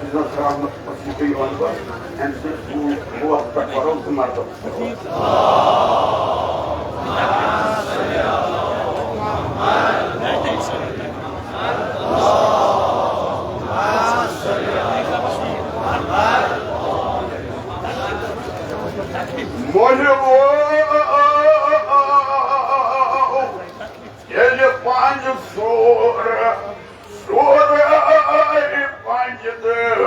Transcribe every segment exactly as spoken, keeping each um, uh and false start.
سلامت پسند یِوان بس، أمۍ سٕنٛز روح پٮ۪ٹھ پرو زٕ مرتبہ۔ محبو، ییٚلہِ پنج سور، سورے پنج تہٕ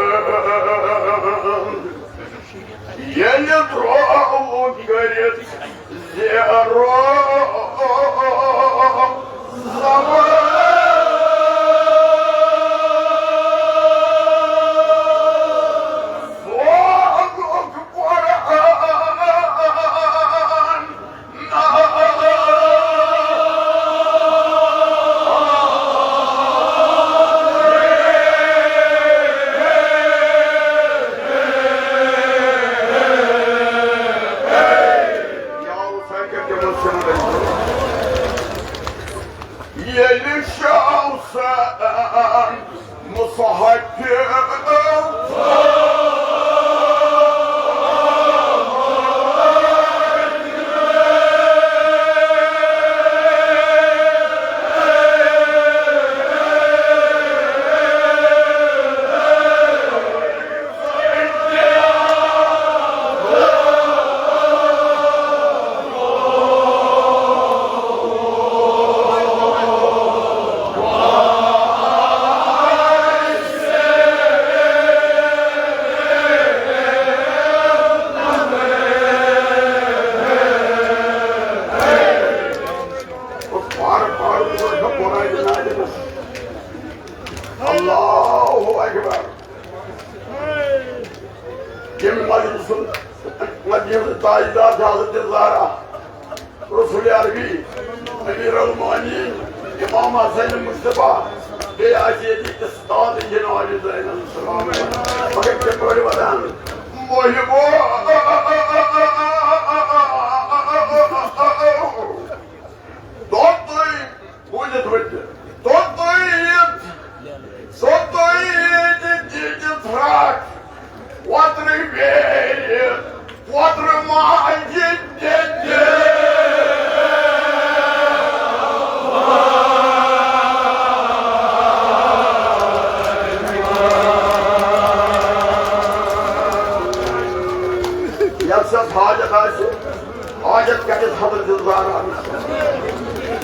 ییٚلہِ ترٛوو کٔرِتھ زیرو زبان، سوگُک قرآن۔ ییٚلہِ شاہ حسین مصحف اللہ اکبر۔ ییٚمہِ مسجد سُنٛد، مسجد ہٕنٛز تاجدار چھِ حضرت زہرا، رسول عربی، امیر المومنین، امام حسین مصطفیٰ، بیٚیہِ آسہِ ییٚتہِ استاد جناب علی زین السلام۔ مگر کِتھ پٲٹھۍ وَنان؟ محبو، توٚتُے بوٗزِتھ ؤتھِو۔ توٚتُے یِتھ، توٚتُے یِتھ دِژ فراق وۄترٕ بیٚیہِ، وۄترٕ ماجہِ دِتہِ۔ یَتھ سَس حاجت آسہِ، حاجت کَتٮ۪تھ حضرت زہرا نِش؟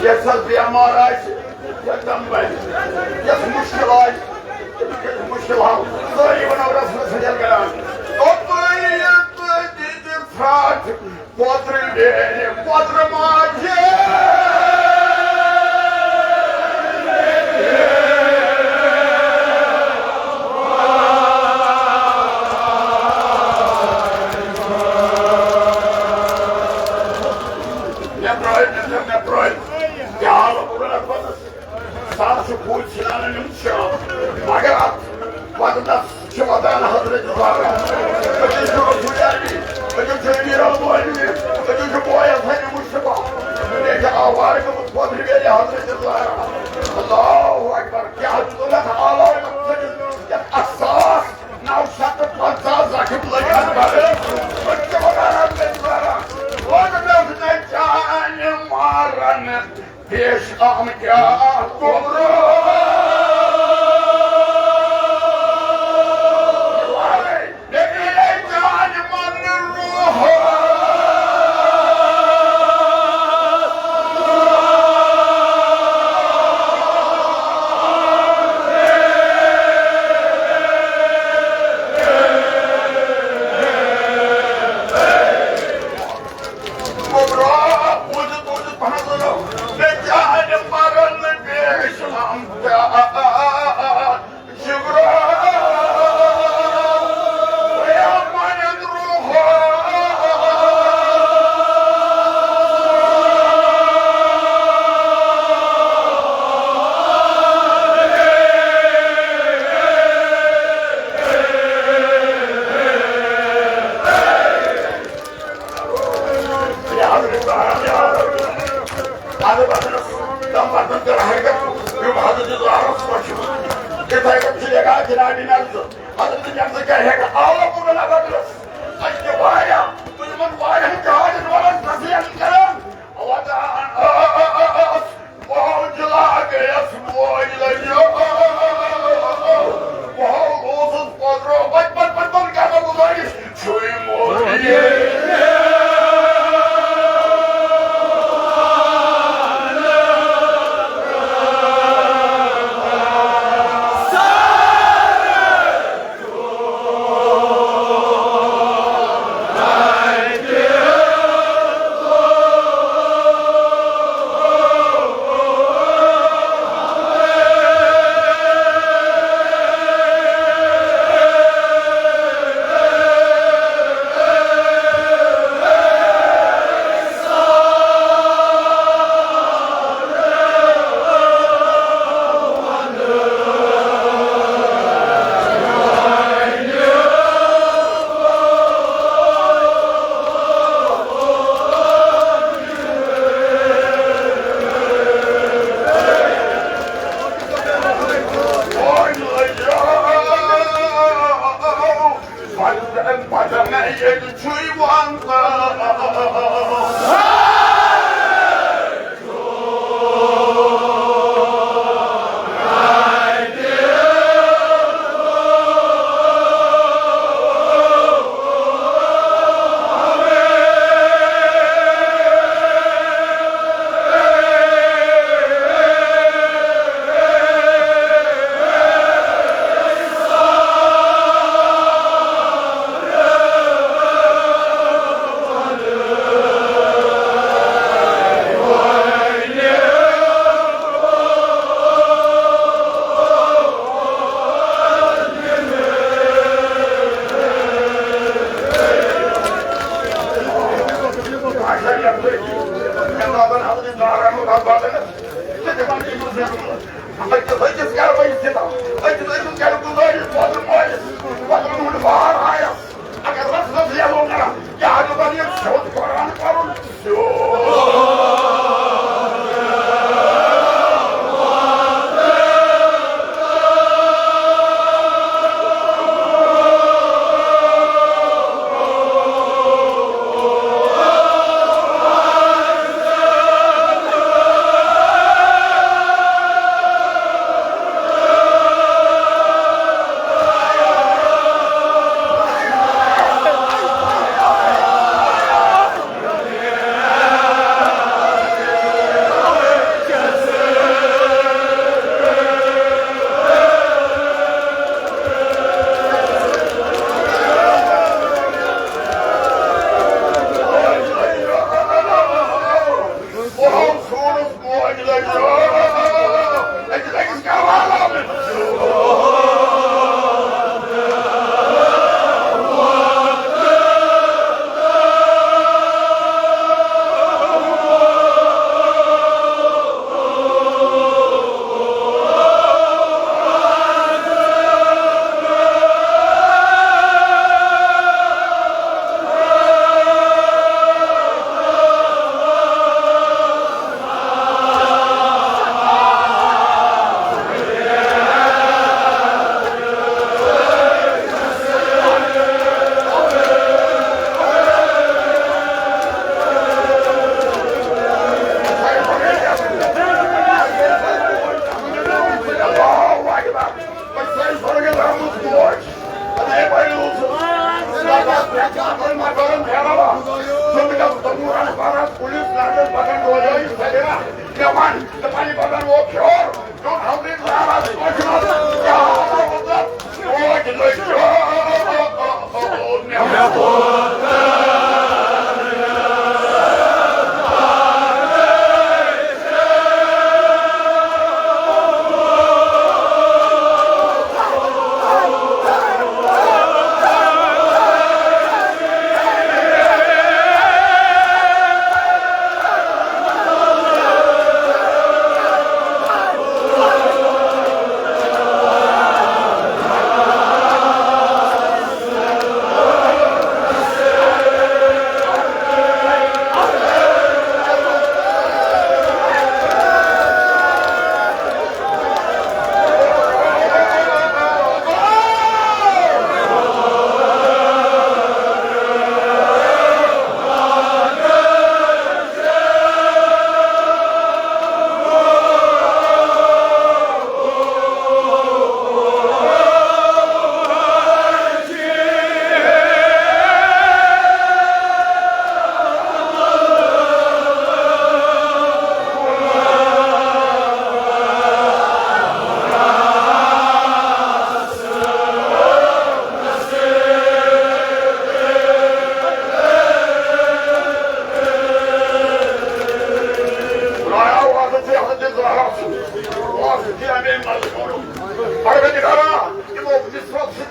یَتھ سَس بٮ۪مار آسہِ، یَتھ دم بَنہِ، یَتھ مُشکِل آسہِ، یَتھ مُشکِل حال، سٲری وَنو رسول سۭتۍ کران۔ توٚتُے ییٚتہِ دِتہِ فراق، پوترٕ بیٚنہِ، پوترٕ ماجہِ۔ مےٚ ترٛٲوۍ، مےٚ ترٛٲوۍ، مےٚ ترٛٲوۍ۔ کیٛاہ حالت کوٚر اَتھ وَنَس؟ سَر چھُ پوٗتۍ سِنانَن ہُنٛد شام۔ مگر اَتھ وَنَس چھِ وَدان حضرت زہرا۔ أکِس چھُ رسول عربی، أکِس چھُ امیر المومنین، أکِس چھُ بوے حسین مصطفیٰ۔ بیٚیہِ چھِ آوارٕ گٔمٕژ پوترِ بیٚنہِ حضرت زہرا۔ اللہ اکبر، کیٛاہ چھُ تُلان آلو یَتھ اَکھ ساس نَو شیٚتھ تہٕ پنٛژاہ زخم لٔگۍ اَتھ بدنس۔ أسۍ چھِ وَدان حضرت زہرا۔ وَدنَس نہ چانہِ مارن پیش آمد کیا قبرو۔ میرے جان من روح۔ گوٚبرا، بوٗزِتھ، بوٗزِتھ پَہَن وَنو، مےٚ چانہِ مَرَن حضرت جنگ سے کیا ہے کہ آلہ کو نہ لگا درس۔ اچھے وایا، تو من وایا جہاد نورن نصیحت کرن۔ ودان وہو جلا گیس موج لگیو۔ وہو روزس پترو بچپن پتپن کیا گزارش چھوئی موج۔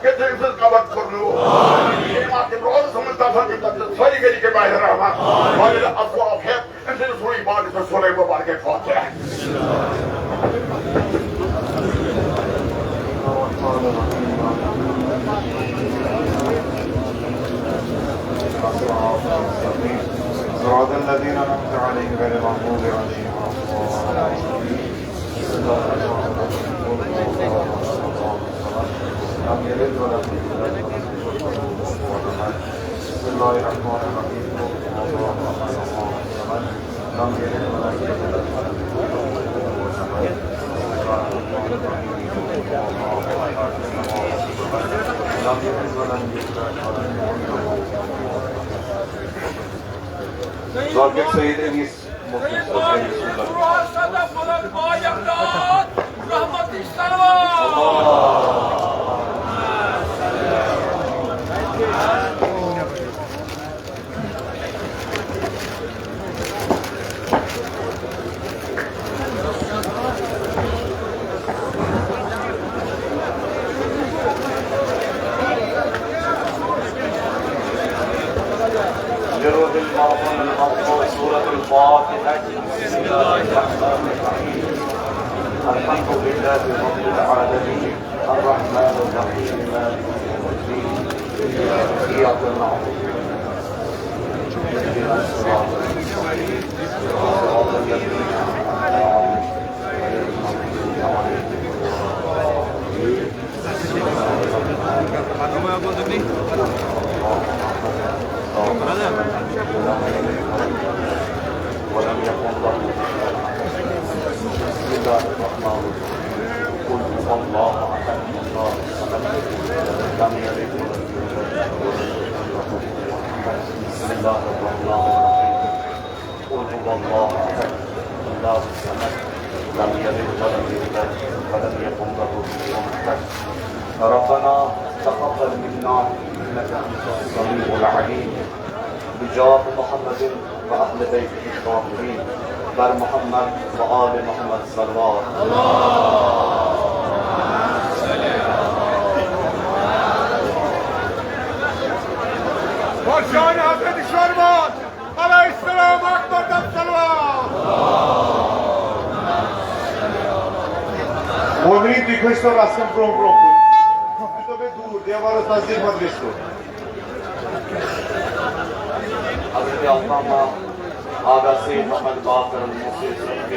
کہ تٔمۍ سٕنٛز قبر پھُرنو۔ امام تِم روزٕ سمجھ دفن تِم تَتھ سٲری گٔلی کے باہر رحمت۔ واجب افو افیت۔ أمۍ سٕنٛدِ سورُے عبادت تہٕ سورُے مبارک فاتحہ۔ صراط الذين أنعمت عليهم غير المغضوب عليهم ولا الضالين. بسم الله الرحمن الرحيم. قل هو الله أحد، الله الصمد. لم يلد ولم يولد ولم يكن له كفوا أحد. بسم الله الرحمن الرحيم. قل هو الله أحد، الله الصمد. لم يلد ولم يولد ولم يكن له كفوا أحد. بسم الله الرحمن الرحيم. قل هو الله أحد، الله الصمد. لم يلد ولم يولد ولم يكن له كفوا أحد. ذاکر سید انیس مفتی صٲب، بسم اللہ۔ لروح المرحوم المرحوم سورة الفاتحة. بسم الله الرحمن الرحيم. الحمد لله رب العالمين. الرحمن الرحيم. مالك يوم الدين. إياك نعبد وإياك نستعين. اهدنا الصراط المستقيم. صراط الذين أنعمت عليهم غير المغضوب عليهم ولا الضالين. ولم يكن له كفوا أحد. بسم الله الرحمن الرحيم. قل هو الله أحد، الله الصمد. لم يلد ولم يولد ولم يكن له كفوا أحد. بسم الله الرحمن الرحيم. قل هو الله أحد، الله الصمد. لم يلد ولم يولد ولم يكن له كفوا أحد. ربنا تقبل منا إنك أنت السميع العليم. بجاه محمد وأهل بيته الطاهرين. بر محمد وآل محمد صلوات. بر جان حضرت شربت علیہ السلام اکبر تن صلوات۔ مولوی، تُہۍ کھٔسۍتو رژھ کھنٛڈ برٛونٛہہ برٛونٛہہ کُن۔ تُہۍ چھِو مےٚ دوٗر، دیوارَس نزدیٖک مَتھ گٔژھۍتو۔ حضرت علامہ آغا سید محمد باقر الموصلی صاحب۔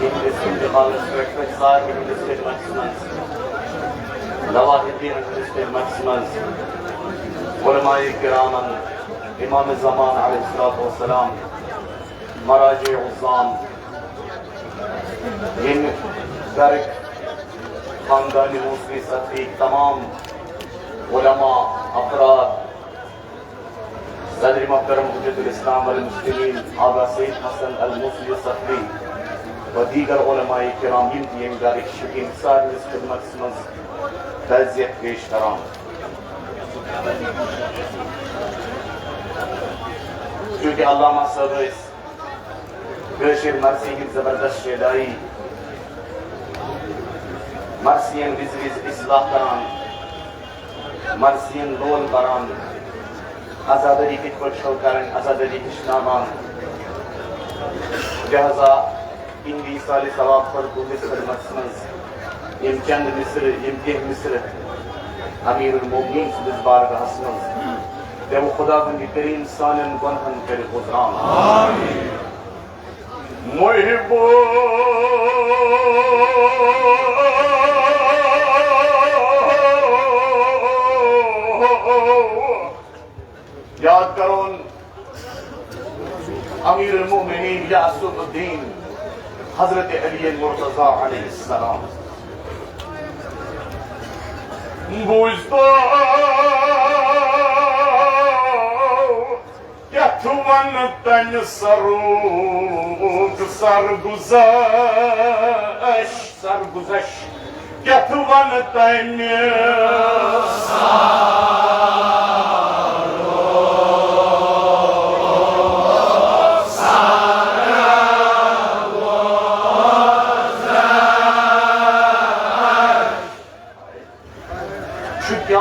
یِہنٛدِس انتقالس پٮ۪ٹھ پٮ۪ٹھ سارنٕے ہٕنٛدِس خدمتس منٛز، لواحقیٖنن ہٕنٛدِس خدمتس منٛز، علماء کرامن، امام زمان علیہ الصلوۃ والسلام، مراجع عظام، ییٚمہِ گرٕکۍ خاندانِ موصلی صفوی تمام علماء، افراد، صدر محترم حجت الاسلام والمسلمین آغا سید حسن الموصلی صفوی و دیگر علماء کرام، یِم تہِ ییٚمہِ گرٕکۍ چھِ، یِم سارنٕے خدمتس منٛز تعزیت پیش کران۔ چونکہ علامہ صٲب ٲسۍ کٲشِر مرثی ہٕنٛز زبردست شیدائی، مرثین وِزِ وِزِ اصلاح کران، مرثین لول بران، عزاداری کِتھ پٲٹھۍ چھو کرٕنۍ، عزاداری ہیٚچھناوان۔ لہذا اِہِنٛدِ ایصالِ ثواب پتہٕ تُہٕنٛدِس خدمتس منٛز یِم چند مصرٕ، یِم کینٛہہ مصرٕ امیر المومنین سٕنٛدِس بارگاہس منٛز، دِیِو خداوندِ کریم سانٮ۪ن گۄنہن کٔرِتھ غفران۔ آمین۔ محبو، یاد کرون امیر المومنین یاسر الدین حضرت علی مرتضی علیہ السلام۔ بوزتو کیٛاہ چھُ وَنہٕ تَمہِ سَرُک سَرگُزشت، سَرگُزشت کیٛاہ چھُ وَنہٕ تَمہِ سَرُک؟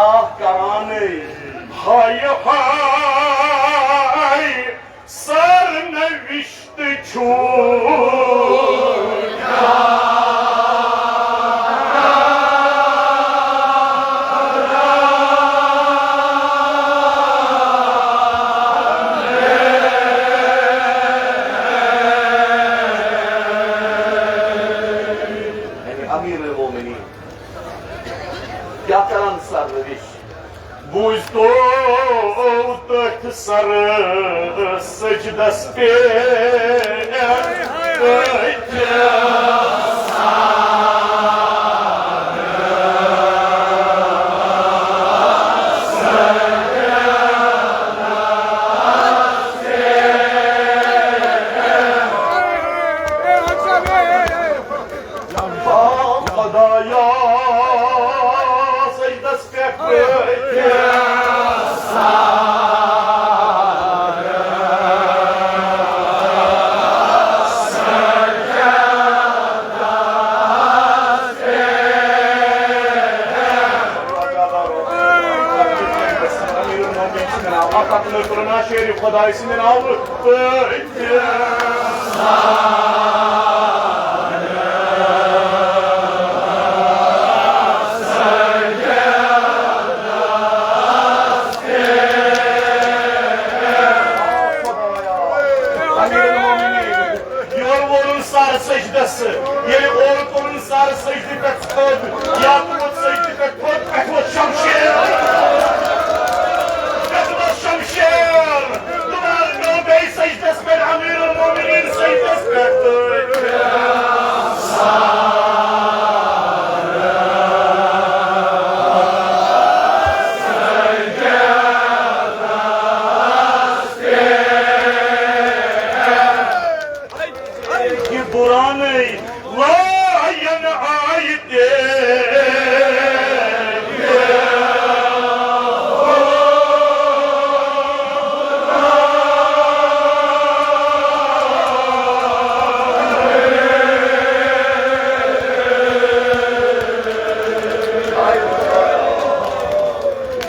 آہ کرانٕے، ہاے ہاے، سرنوشت چھُ۔ یعنی امیر المومنین کیا کران سرنوشت؟ بوٗزتو تٔتھۍ سر سجدس پٮ۪ٹھ۔ خدایا، سجدس پٮ۪ٹھ۔ اکھ اکھ نٔر تُلُن آ شیرِ خۄداے سٕنٛدِ ناوٕ پٲٹھۍ۔ امیر المومنین، یور وولُن سر سجدس، ییٚلہِ اورٕ تُلُن سر سجدِ پٮ۪ٹھ کھوٚت، یا تُلُن سجدِ پٮ۪ٹھ کھوٚت، پٮ۪ٹھ ووٚتھ شمشیر۔ پٮ۪ٹھ ووٚتھ شمشیر۔ دوبارٕ پیوٚو بیٚیہِ سجدس پٮ۪ٹھ، امیر المومنین سجدس پٮ۪ٹھ۔ یہِ بُرانٕے لایَن آیہِ تیٚلہِ۔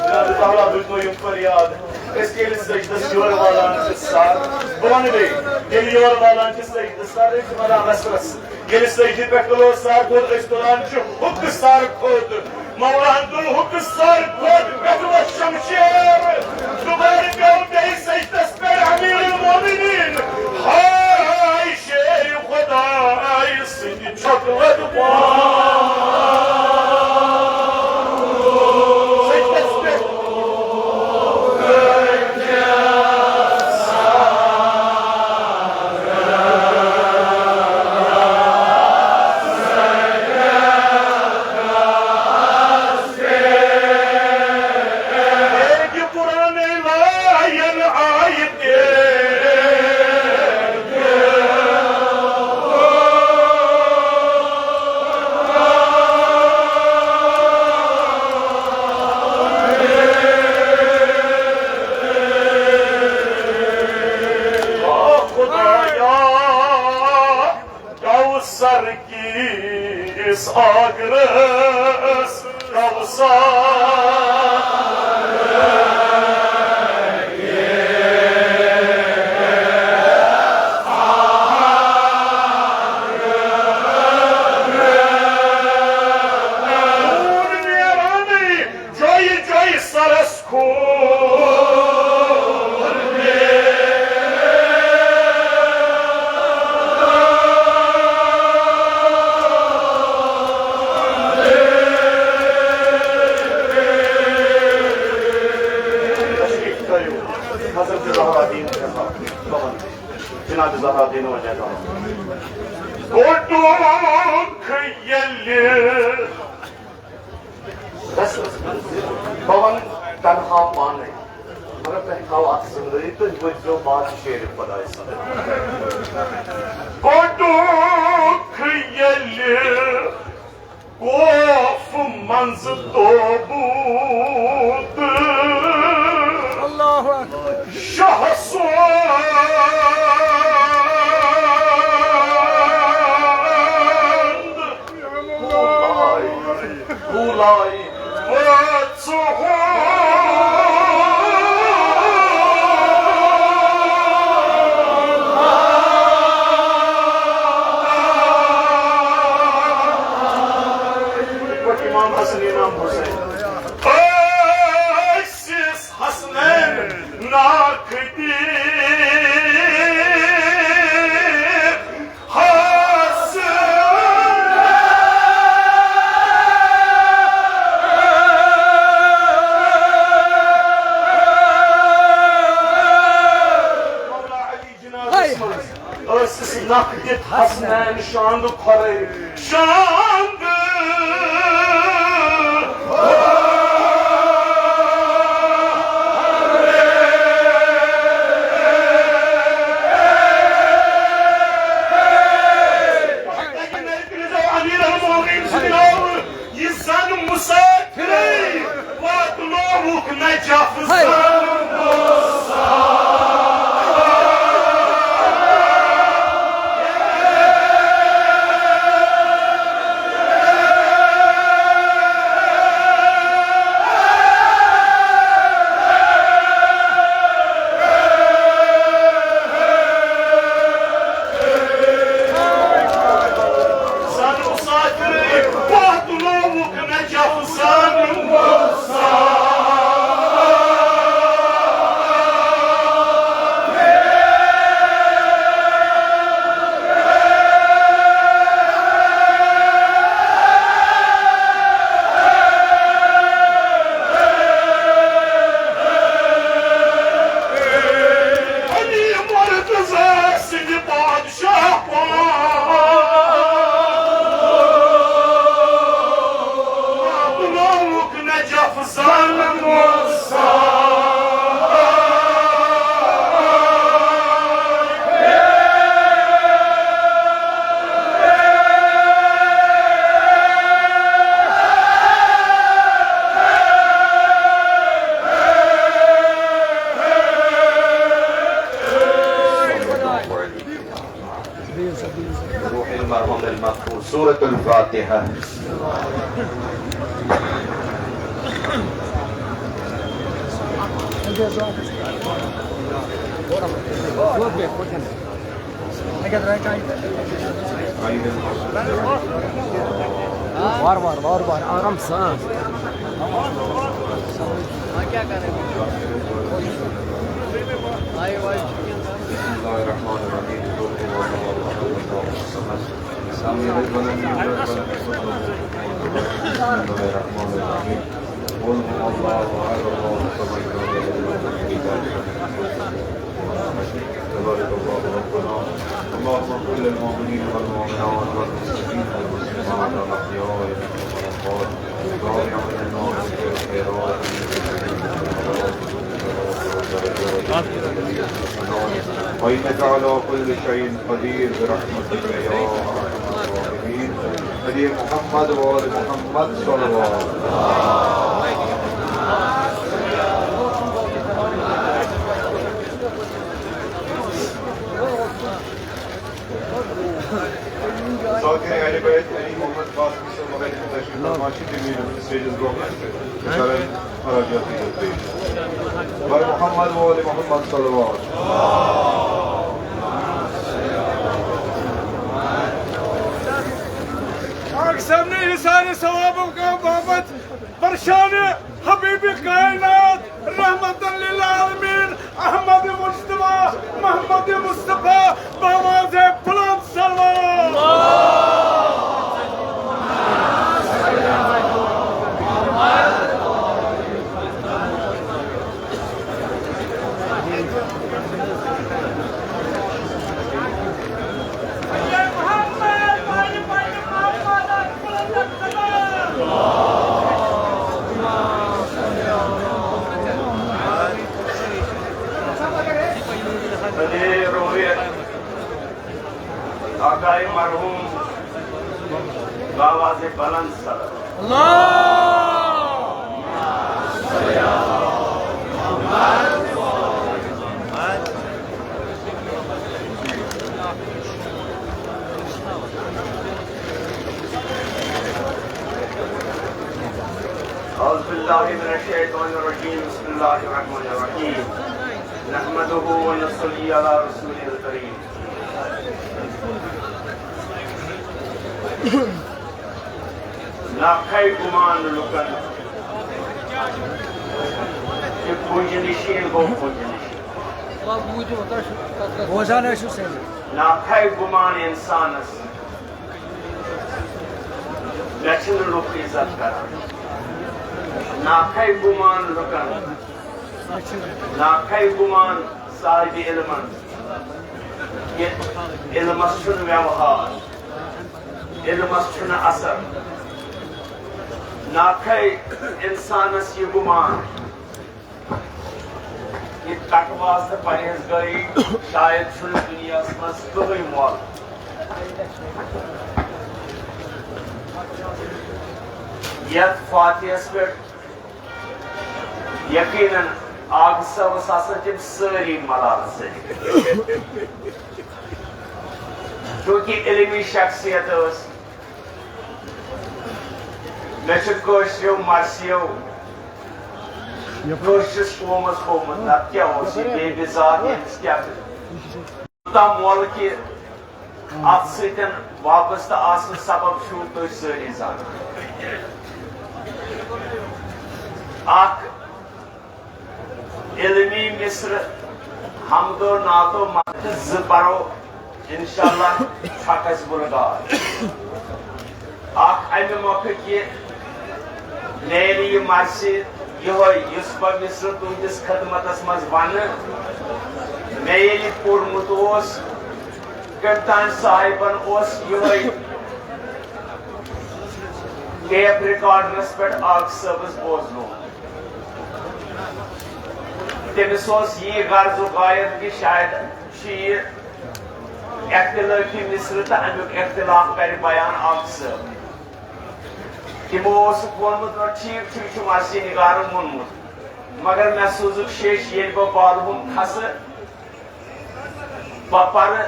جناب تعالیٰ بوٗزنو یِم فریاد۔ أسۍ ییٚلہِ سجدس یورٕ والان چھِ سر، بہٕ وَنہٕ بیٚیہِ، ییٚلہِ یورٕ والان چھِ سجدس سر، أسۍ چھِ وَنان رَسرَس۔ ییٚلہِ سجدِ پٮ۪ٹھ تُلو سر تھوٚد، أسۍ تُلان چھِ ہُکہٕ سر تھوٚد۔ مولاہن تُل ہُکہٕ سر تھوٚد، پٮ۪ٹھٕ ووٚتھ شمشیر۔ دُبارٕ پیوٚو بیٚیہِ سجدس پٮ۪ٹھ امیر المومنین۔ ہاے شیر خداے سٕنٛدِ چھۄکہٕ وَتہٕ پان۔ سجدس پٮ۪ٹھ۔ یہِ قرآن لایَن آیہِ تیٚلہِ۔ آ خدایا، کوثر کِس آگرس کوثر۔ جویہِ جویہِ سرس کھوٗر۔ تشریف کٔرِو حضرت زہرا دین جناب، جناب زہرا دین و جناب۔ گۄڈُک ییٚلہِ بس، بہٕ وَنہٕ تنہا پانے، مگر تۄہہِ تھاوٕ اَتھ ذِمہٕ دٲری، تُہۍ وٲتۍزیو باتھ شیرِ خۄداے سٕنٛدِ۔ گۄڈُک ییٚلہِ کوفہٕ منٛزٕ توبوٗت اللہ اکبر۔ شاہ سُنٛد بولاے، بولاے، وٲژ امام حسن، امام حسین۔ ٲسِس حسنین ناکھ تہِ حسن۔ مولا علی جنابس منٛز ٲسِس نکھ دِتھ حسنین شانٛدٕ کھۄرے۔ شانٛدٕ۔ امیر المومنین سٕنٛدِ ناوٕ یہِ زن مسافرے واتنووُکھ نجف زن۔ زن مسافرے واتنووُکھ نجف زن۔ علی مرتضی سٕنٛدِ بادشاہ پاک۔ واتنووُکھ نجف زن۔ روح المرحوم المغفور، سورة الفاتحة۔ وار وار، وار وار، آرام سان۔ بسم الله الرحمن الرحيم. قل هو الله أحد، الله الصمد. لم يلد ولم يولد ولم يكن له كفوا أحد. بسم الله الرحمن الرحيم. قل هو الله أحد، الله الصمد. لم يلد ولم يولد ولم يكن له كفوا أحد. تبارك الله ربنا. اللهم اغفر للمؤمنين والمؤمنات والمسلمين والمسلمات الأحياء منهم والأموات. وإنك على كل شيء قدير برحمتك يا أرحم الراحمين. محمد وآل محمد صلوات. ذاکر اہل بیت علی محمد قاسم صٲب مگر تشریف فرما چھِ تِم یِن سٹیجَس برونٛہہ کَنہِ تہٕ کَرَن خراج عقیدت پیش۔ بر محمد و آل محمد صلوات۔ پاک صٲب نے اِیثار ثوابو کا بابت برشان حبیب کائنات رحمت للعالمین احمد مجتبیٰ محمد مصطفیٰ بآواز بلند صلوات۔ آقائے مرحوم بآواز بلند صلوات۔ أعوذ بالله بالله من الشيطان الرجيم. بسم الله الرحمن الرحيم. نحمده ونصلي على رسوله الكريم. ناکھے گُمان لُکن کہِ پُجہِ نِش یِن گوٚو پُجہِ نِش۔ بوزان ٲسِو سٲری۔ ناکھے گُمان اِنسانس، مےٚ چھِنہٕ لُکھ عزت کران۔ ناکھے گُمان لُکن، ناکھے گُمان صاحب علمن، کہِ علمس چھُنہٕ ویوہار، علمس چھُنہٕ اثر۔ ناکھے اِنسانس یہِ گُمان، یہِ تقواہس تہٕ پرہیزگٲری شاید چھُنہٕ دُنیاہس منٛز کٕہٕنۍ مۄل۔ یتھ فاتحس پٮ۪ٹھ یقیناً آغہٕ صٲبس آسن تِم سٲری ملالہٕ سۭتۍ۔ چونکہ علمی شخصیت ٲس، مےٚ چھُ کٲشریو مرثیو کٲشرِس قومس ہوومُت، نتہٕ کیٛاہ اوس یہِ بے بِذات، ییٚمِس کیٛاہ یوٗتاہ مۄل کہِ اتھ سۭتۍ وابستہٕ آسنہٕ سبب چھِو تُہۍ سٲری زانان۔ اکھ علمی مصرٕ حمد و نعت و مدح زٕ پرو، انشاءاللہ چھکھ اسہِ بُلغار۔ اکھ امہِ مۄکھٕ کہِ مےٚ ییٚلہِ یہِ مرثی یِہوٚے یُس بہٕ مصرٕ تُہنٛدِس خدمتس منٛز ونہٕ، مےٚ ییٚلہِ پوٚرمُت اوس، کٔمۍ تام صاحبن اوس یِہوٚے ٹیپ ریکارڈرس پٮ۪ٹھ آغہٕ صٲبس بوزنومُت۔ تٔمِس اوس یی غرض و غایت کہِ شاید چھُ یہِ اختلافی مصرٕ تہٕ امیُک اختلاف کرِ بیان آغہٕ صٲب۔ تِمو اوسُکھ ووٚنمُت، "وۄنۍ ٹھیٖک چھُ، یہِ چھُ مرثی نگارن ووٚنمُت۔" مگر مےٚ سوٗزُکھ شیٚچھ، ییٚلہِ بہٕ بالہٕ ہُم کھسہٕ، بہٕ پرٕ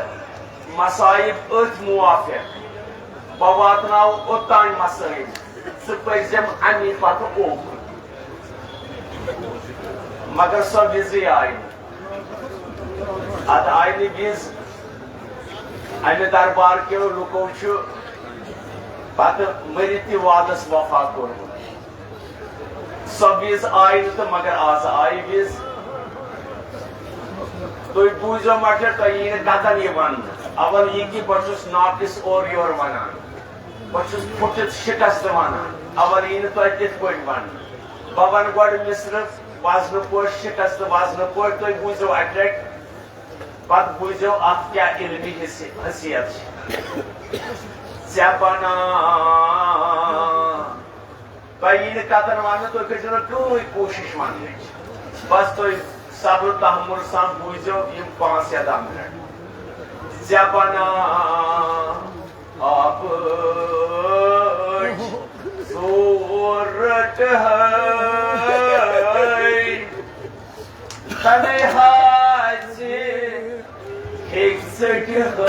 مصائب أتھۍ موافق، بہٕ واتناوٕ اوٚتام مصائب، ژٕ پٔرۍزٮ۪م اَمی پتہٕ اوکُن۔ مگر سۄ وِزٕے آیہِ نہٕ۔ اتھ آیہِ نہٕ وِز۔ امہِ دربار کیو لُکو چھُ پتہٕ مٔرِتھ تہِ وعدس وفا کوٚرمُت۔ سۄ وِز آیہِ نہٕ تہٕ مگر آز آیہِ وِز۔ تُہۍ بوٗزِو مگر تۄہہِ یی نہٕ کتن یہِ وننہٕ۔ اول یہِ کہِ بہٕ چھُس ناقص اورٕ یورٕ ونان۔ بہٕ چھُس پھُٹِتھ شکست ونان۔ اول یی نہٕ تۄہہِ تِتھ پٲٹھۍ وننہٕ۔ بہٕ ونہٕ گۄڈٕ مصرٕ وزنہٕ پٲٹھۍ، شکست وزنہٕ پٲٹھۍ، تُہۍ بوٗزِو اَکہِ لٹہِ۔ پتہٕ بوٗزِو اتھ کیٛاہ علمی حیثی-، حیثیت چھِ۔ ژےٚ بناو۔ تۄہہِ یی نہٕ کتن وننہٕ، تُہۍ کٔرۍزیو نہٕ کٕہٕنۍ کوٗشش وننٕچ۔ بس تُہۍ صبر و تحمل سان بوٗزِو یِم پانٛژھ یا دَہ منٹ۔ ژےٚ بناو آبٕچ صوٗرت ہے، تنہا ژےٚ ہیٚکہِ ژٔٹِتھ۔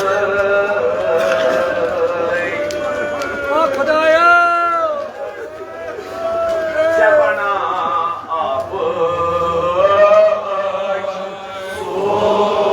او خدایا! ژےٚ بناو آبٕچ صوٗرت۔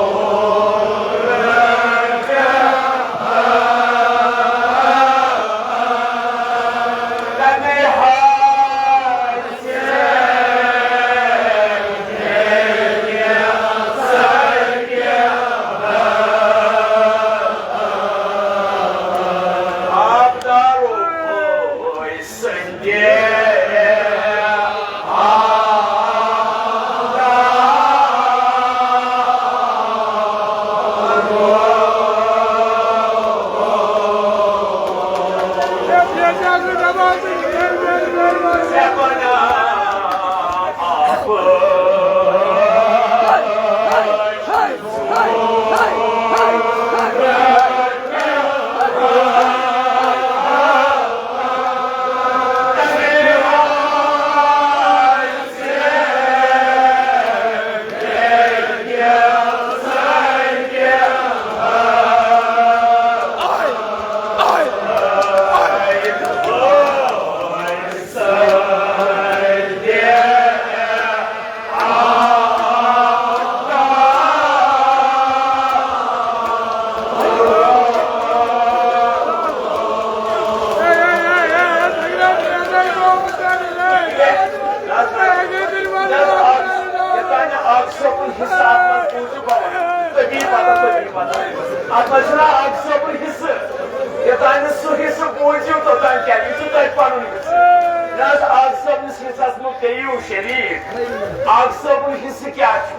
اتھ منٛز چھُنہ آغا صٲبُن حصہٕ؟ یوٚتام نہٕ سُہ حصہٕ بوٗزِو، توٚتام کیٛاہ؟ یہِ چھُ تۄہہِ پنُن حصہٕ۔ نہ حظ، آغا صٲبنِس حصس منٛز پیٚیِو شریٖک۔ آغا صٲبُن حصہٕ کیٛاہ چھُ؟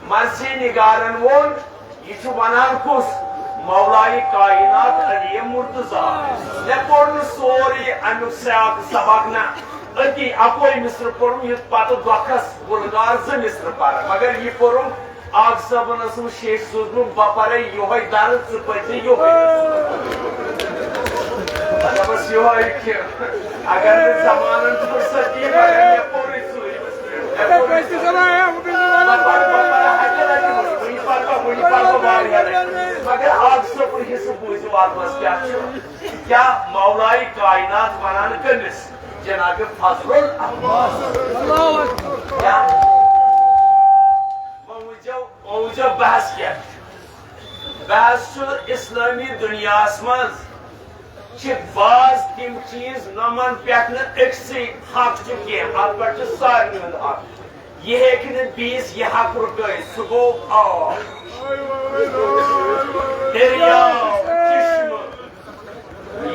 مرثی نگارن ووٚن، یہِ چھُ ونان کُس؟ مولایہِ کائنات علی مرتضیٰ۔ مےٚ پوٚر نہٕ سورُے امیُک سیاق سبق نہ، أتی اکوے مصرٕ پوٚرُم، یُتھ پتہٕ دۄکھس بُلغار زٕ مصرٕ پرٕ، مگر یہِ پوٚرُم آغا صٲبن ٲسٕم شیٚچھ سوٗزمُت، بہٕ پرے یِہوٚے درس، ژٕ پٔرۍ زِ یِہوٚے۔ مطلب ٲس یِہوٚے کہِ اگر نہٕ زمانن فرصت یی، مگر مےٚ پوٚرُے سُے۔ مےٚ پوٚرُے سُے۔ بہٕ پرٕ، بہٕ پرٕ ہتہِ لٹہِ، وُنہِ پرٕ بہٕ، وُنہِ پرٕ بہٕ واریاہ لٹہِ۔ مگر آغا صٲبُن حصہٕ بوٗزِو، اتھ منٛز کیٛاہ چھُ؟ کیٛاہ مولایہِ کائنات ونان کٔمِس؟ جناب فضل العباس۔ کیٛاہ؟ وۄنۍ وٕچھو، وۄنۍ وٕچھو بحث کیٛاہ چھُ۔ بحث چھُ اسلٲمی دُنیاہَس منٛز چھِ بعض تِم چیٖز، نۄمَن پٮ۪ٹھ نہٕ أکسٕے حق چھُ کینٛہہ، اَتھ پٮ۪ٹھ چھُ سارنٕے ہُنٛد حق۔ یہِ ہیٚکہِ نہٕ بیٚیِس یہِ حق رُکٲوِتھ، سُہ گوٚو آب، دٔریاو، چشمہٕ۔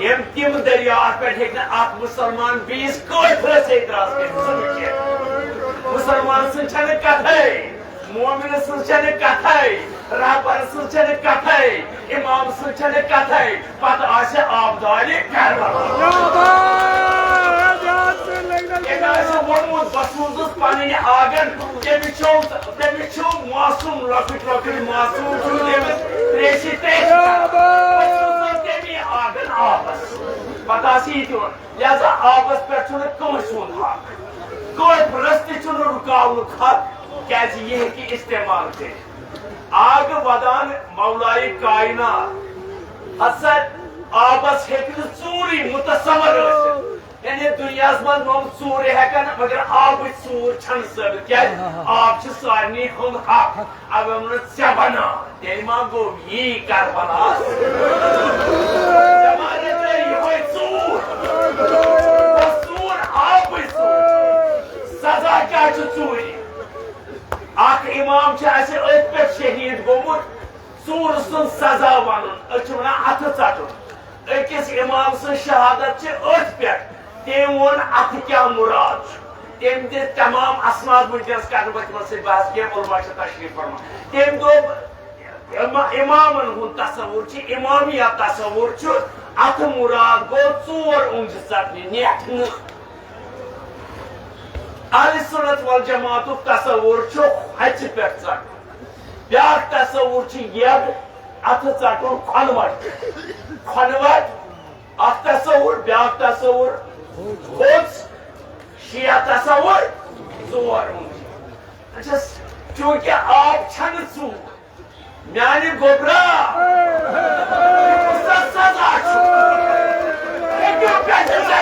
یِم تِم دٔریاو، اَتھ پٮ۪ٹھ ہیٚکہِ نہٕ اکھ مُسلمان بیٚیِس کٲفرس اعتراض کٔرِتھ، سُہ نہٕ کینٛہہ۔ مُسلمان سٕنٛز چھَنہٕ کَتھَے، مومنہٕ سٕنٛز چھَنہٕ کَتھَے، رہبر سٕنٛز چھَنہٕ کَتھَے، اِمام سٕنٛز چھَنہٕ کَتھَے، پَتہٕ آسہِ آبدارِ کربلا۔ أمۍ آسہِ ووٚنمُت، بہٕ سوٗزُس پنٕنۍ آنگن، تٔمِس چھُ، تٔمِس چھُ معصوم، لۄکٕٹۍ لۄکٕٹۍ معصوم چھِ تٔمِس تریشہِ تریشہِ کران۔ بہٕ سوٗزُس تٔمی آنگن آبس۔ پتہٕ آسہِ یہِ تہِ وَنان۔ لہذا آبس پٮ۪ٹھ چھُنہٕ کٲنٛسہِ ہُنٛد حق۔ کٲفرس تہِ چھُنہٕ رُکاونُک حق، کیازِ یہِ ہیٚکہِ استعمال کٔرِتھ۔ آگہٕ ودان مولایہِ کائنات۔ ہسا آبس ہیٚکہِ نہٕ ژوٗرٕے متصور ٲسِتھ۔ یعنی دُنیاہَس منٛز نوٚم ژوٗرِ ہٮ۪کَن، مگر آبٕچ ژوٗر چھَنہٕ ثٲبِت۔ کیٛازِ؟ آب چھُ سارنٕے ہُنٛد حق۔ اَوَے ووٚنُن، ژےٚ بَناو، تیٚلہِ ما گوٚو یی کربلاہَس؟ ژےٚ ما رٔٹے یِہوٚے ژوٗر؟ بس ژوٗر، آبٕچ ژوٗر۔ سزا کیٛاہ چھُ ژوٗرِ؟ اکھ اِمام چھُ اَسہِ أتھۍ پٮ۪ٹھ شہیٖد گوٚمُت، ژوٗرٕ سُنٛد سزا وَنُن، أسۍ چھِ وَنان اَتھٕ ژَٹُن۔ أکِس اِمام سٕنٛز شہادت چھِ أتھۍ پٮ۪ٹھ۔ تٔمۍ ووٚن، اَتھٕ کیٛاہ مُراد چھُ؟ تٔمۍ دِتۍ تمام اسناد، وٕنکیٚنَس کَرٕ نہٕ بہٕ تِمَن سۭتۍ بحث کینٛہہ، علماء چھِ تشریٖف فرما۔ تٔمۍ دوٚپ، اِما-، اِمامَن ہُنٛد تصوُر چھُ، اِمامیہ تصوُر چھُ، اَتھٕ مُراد گوٚو ژور اونٛگجہِ ژَٹنہِ، نٮ۪ٹھ نہٕ۔ اہلِ سُنت والجماعتُک تصوُر چھُ ہَژِ پٮ۪ٹھ ژَٹُن۔ بیٛاکھ تصوُر چھُ یَڈ، اَتھٕ ژَٹُن کھۄنہٕ وَٹہِ۔ کھۄنہٕ وَٹہِ اکھ تصوُر، بیٛاکھ تصوُر تھوٚد، شیعہ تصوُر ژور۔ اچھا، چونکہ آب چھَنہٕ ژوٗر، میانہِ گوٚبرا، یہِ کُس سا سزا چھُ؟ ہیٚکِو پٮ۪ٹھٕ سزا؟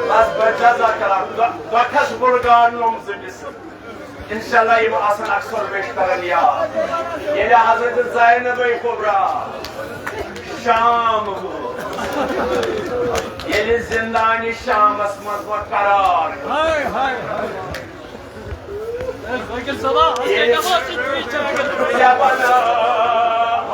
بس بس جزاک اللہ۔ دۄ-، دۄکھس بُلغار لوٚم زٕ مِصر۔ انشاءاللہ یِم آسن اکثر بیشترن یاد۔ ییٚلہِ حضرت زینب کبریٰ شام ووت، ییٚلہِ زندانِ شامس منٛز وۄنۍ قرار ہاے، ہاے، ہاے۔ ییٚلہِ زبان آ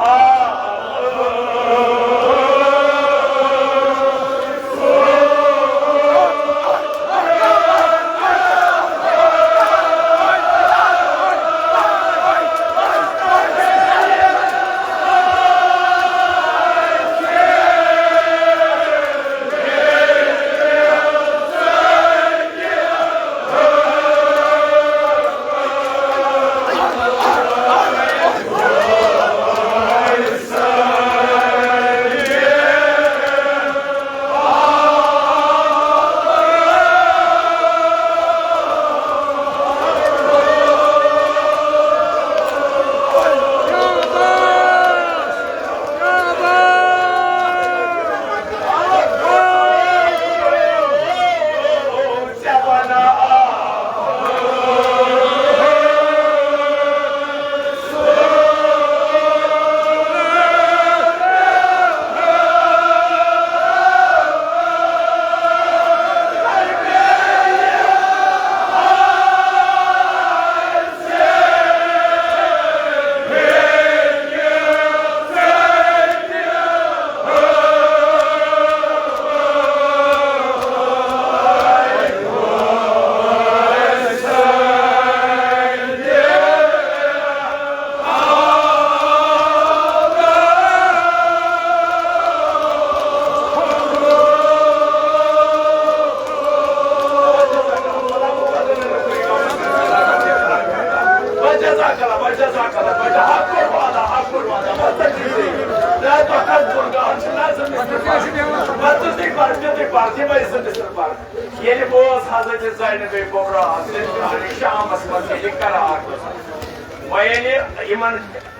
زینب کبریٰ زندگی شامس منٛز ییٚلہِ قرار دیُت، وۄنۍ ییٚلہِ یِمن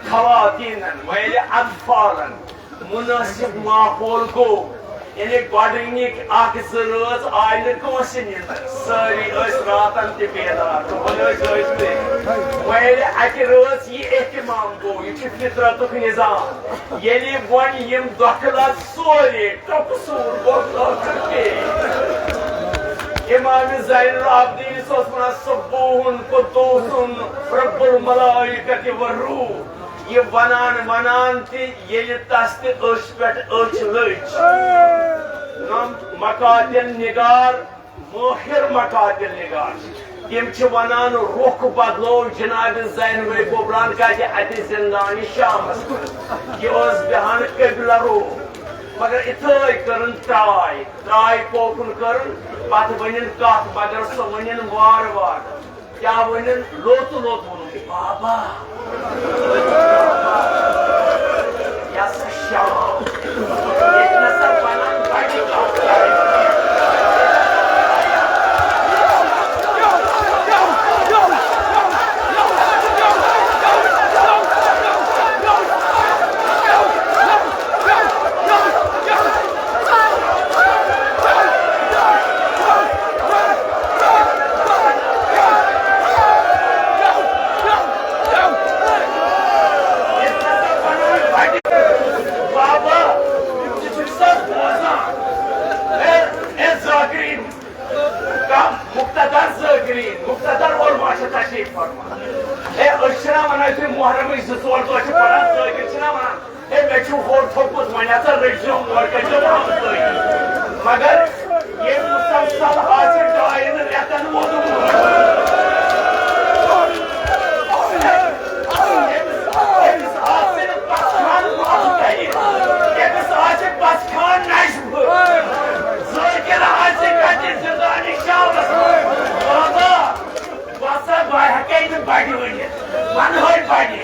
خواتیٖنن، وۄنۍ ییٚلہِ اطفالن مناسب ماحول گوٚو، یعنی گۄڈٕنِکۍ اکھ زٕ رٲژ آے نہٕ کٲنٛسہِ نیٚنٛدٕر، سٲری ٲسۍ راتن تہِ بیدار، دۄہن ٲسۍ ٲسمٕتۍ۔ وۄنۍ ییٚلہِ اکہِ رٲژ یہِ اہتمام گوٚو، یہِ چھُ فطرتُک نظام۔ ییٚلہِ وۄنۍ یِم دۄکھٕ لَژھ سورُے ٹۄپہٕ سوٗر گوٚو ٲخٕر پے۔ امام زین العابدین اوس وَنان، "سبوحٌ قدوسٌ رب الملائکۃ والروح۔" یہِ وَنان وَنان تہِ ییٚلہِ تَس تہِ أچھ پٮ۪ٹھ أچھ لٔج، نم مقاتل نگار، مٲہِر مقاتل نگار، تِم چھِ وَنان، رُخ بدلو جناب زینب کبریٰ ہن، کیازِ اَتہِ زندان شامس منٛز۔ یہِ ٲس بیہان قبلہ رو، مگر اِتھٲے کٔرٕن ٹراے، ٹراے پوکُن کٔرٕن، پتہٕ ؤنِن کتھ، مگر سۄ ؤنِن وارٕ وارٕ۔ کیٛاہ ؤنِن؟ لوٚت لوٚت ووٚنُن، بابا، یہِ ہسا شام۔ ییٚتہِ نسا بنان بڑِ کانٛہہ۔ بابا، ژٕ چھُکھ سا بوزان؟ اے، اے ذاکرین، کم مقتدر ذاکرین، مقتدر علماء چھِ تشریف فرما۔ اے، أسۍ چھِنہ ونان، یُتھُے محرمٕکۍ زٕ ژور دۄہ چھِ پڑان، ذاکر چھِنہ ونان، ہے، مےٚ چھُ ہور تھوٚکمُت، وۄنۍ ہسا رٔٹۍ زیو مورکٔٹۍ زیو ہمسٲیی۔ مگر ییٚمۍ مسلسل آسہِ ڈاین رٮ۪تن ووٚدمُت، أمِس، أمِس آسہِ نہٕ پژھ خان معاف کٔرِتھ، أمِس آسہِ پژھ خان نشہٕ۔ ذٲکِر آسہِ کتہِ زندانی شالس منٛز؟ بابا، بہٕ ہسا، بہٕ ہٮ۪کَے نہٕ بَڑِ ؤنِتھ، وَنہوے بَڑِ۔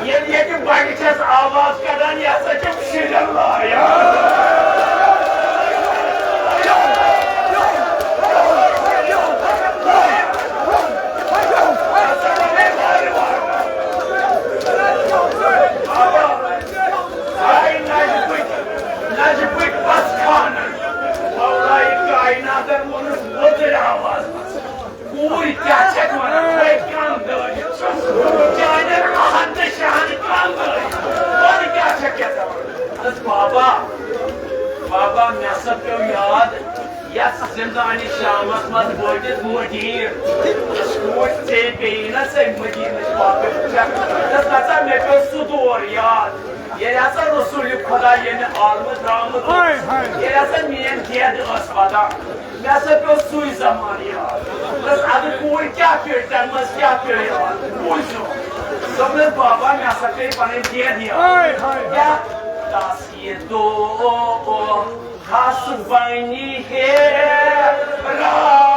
ییٚلہِ ییٚتہِ بَڑِ چھَس آواز کَڑان، یہِ ہسا چھِ شُرٮ۪ن لایان۔ ہسا وَنے وارٕ وارٕ۔ آے نَجبٕکۍ، نَجبٕکۍ پَژھ خانَن، مولایہِ کائناتَن ووٚنُس وۄدٕرۍ آواز منٛز۔ کوٗر کیٛاہ چھَکھ وَنان؟ ہے، کَم دٲدِ چھُس۔ چانٮ۪ن اَہَن تہٕ شَہَن کَم دٲدِ۔ وَن کیٛاہ چھَکھ یَژھان وَنُن؟ دوٚپُس، بابا، بابا، مےٚ ہسا پیوٚو یاد، یَتھ زِندانِ شامَس منٛز وٲتِتھ مٔدیٖنہٕ۔ دوٚپُس، کوٗر، ژےٚ پیٚیہِ نا ژےٚ مٔدیٖنٕچ پاکَتھ؟ دوٚپُس، نہ سا، مےٚ پیوٚو سُہ دور یاد۔ ییٚلہِ ہسا رسول خدا ییٚمہِ عالمہٕ درٛامُت اوس، ہاے، ہاے۔ ییٚلہِ ہسا میٲنۍ دید ٲس ودان، مےٚ ہسا پیوٚو سُے زمانہٕ یاد۔ دوٚپمَس، اَدٕ کوٗرِ کیٛاہ پیوٚو، تَمہِ منٛز کیٛاہ پیوٚو یاد؟ بوٗزِو۔ دوٚپمَس، بابا، مےٚ ہسا پیٚیہِ پَنٕنۍ دید یاد۔ ہاے، ہاے۔ کیٛاہ؟ دَس یہِ دۄہ کھس بنہِ ہے راتھ۔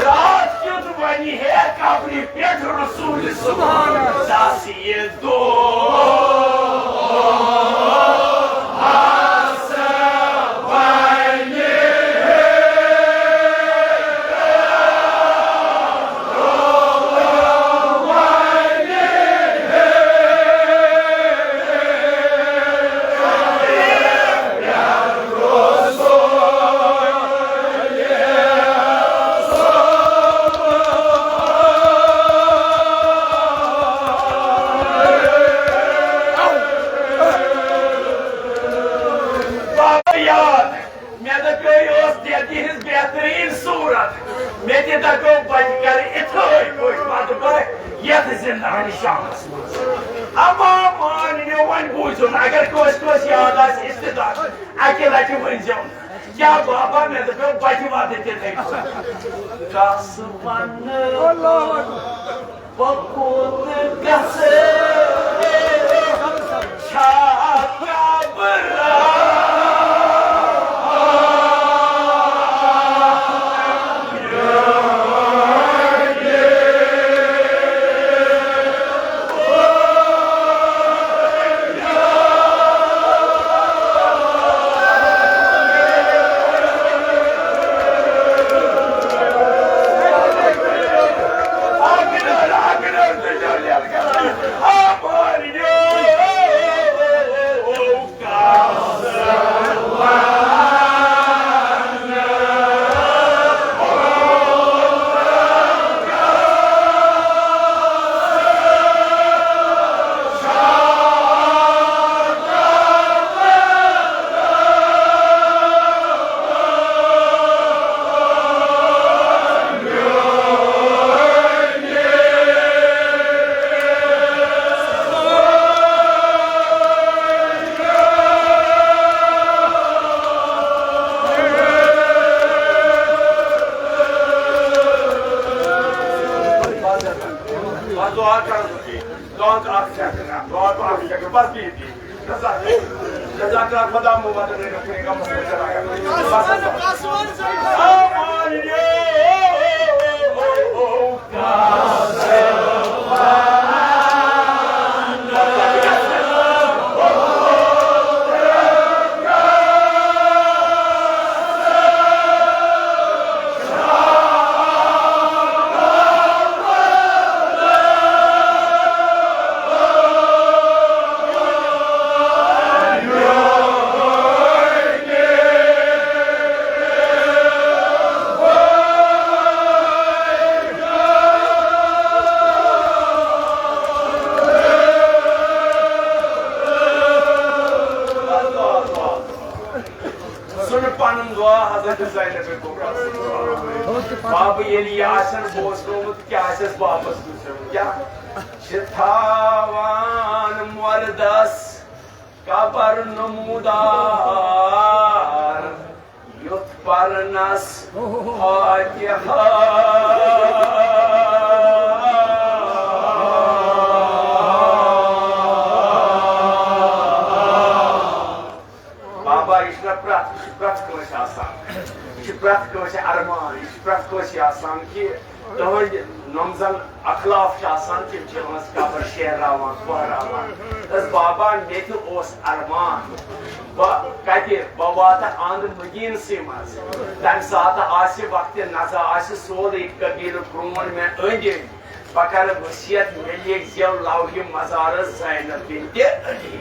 راتھ کیُتھ بنہِ ہے قبرِ پٮ۪ٹھ رسول۔ سبحان اللہ۔ دَس یہِ دۄہ یاد۔ مےٚ دَپیو، یہِ ٲس دٮ۪دِ ہٕنٛز بہتریٖن صوٗرت۔ مےٚ تہِ دَپیو، بہٕ تہِ کَرٕ اِتھٲے پٲٹھۍ وَدٕ بہٕ یَتھ زِندانِ شامَس منٛز۔ اَما مان نِیو، وۄنۍ بوٗزِو، اگر کٲنٛسہِ کٲنٛسہِ یاد آسہِ استعداد، اَکہِ لَٹہِ ؤنۍزیو نہٕ۔ کیٛاہ بابا، مےٚ دَپیو، بہٕ تہِ وَدٕ تِتھَے پٲٹھۍ۔ کَس وَنہٕ؟ بہٕ کوٚت گژھٕ؟ چھا گھبراہٹ؟ دۄہ اکھ سیکنڈ، دۄہ اکھ سیکنڈ، بس بِہِتھ، بِہِتھ۔ جزاک اللہ، خدا مبارک رکھے گا، مسلسل آیا۔ بس، بس۔ سُہ نہٕ پنُن دعا حضرت زینب کبریٰ۔ بابہٕ ییٚلہِ یہِ آسن بوزنومُت، کیٛاہ آسٮ۪س بابس وٕچھُن؟ کیٛاہ چھِ تھاوان مردس قبر نمودار، یُتھ پرنس فاتحہ؟ بابا، یہِ چھُنہ پرٛٮ۪تھ، یہِ چھُ پرٛٮ۪تھ کٲنٛسہِ آسان، یہِ چھُ پرٛٮ۪تھ کٲنٛسہِ ارمان، یہِ چھُ پرٛٮ۪تھ کٲنٛسہِ آسان کہِ تُہٕنٛدۍ نۄم زن اخلاف چھِ آسان، تِم چھِ یِہٕنٛز قبر شیہراوان، پھہراوان۔ بس بابا، مےٚ تہِ اوس ارمان، بہٕ کتہِ، بہٕ واتہٕ اند مدیٖنسٕے منٛز، تمہِ ساتہٕ آسہِ وقتِ نزا، آسہِ سورُے قبیلہٕ پرٛون مےٚ أنٛدۍ أنٛدۍ۔ بہٕ کرٕ وصیت، مےٚ لیکھزیو لوحِ مزارس زینب بنت علی۔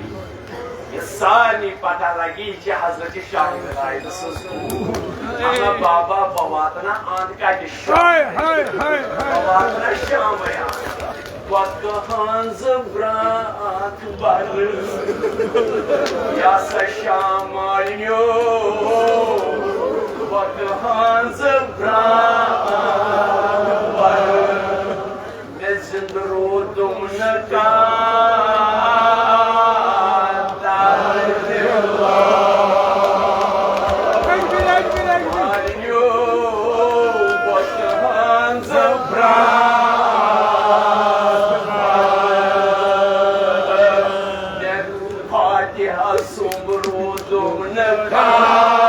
یہِ سارنٕے پتہ لگہِ، یہِ چھِ حضرت شاہ زاہد سٕنٛز کوٗر۔ اما بابا، بہٕ واتہٕ نا اند کتہِ شام؟ ہاے، ہاے، ہاے، ہاے۔ بہٕ واتہٕ نا شامے اند؟ بہٕ کٕہٕنٛز براتھ برٕ؟ یا سا شام مالِنیو، بہٕ کٕہٕنٛز براتھ برٕ؟ مےٚ زِندٕ روٗدُم نہٕ کانٛہہ درد۔ مالِنیو، بہٕ تُہٕنٛز برٛاتھ۔ مےٚ فاتحہ سُمب روٗدُم نہٕ کانٛہہ۔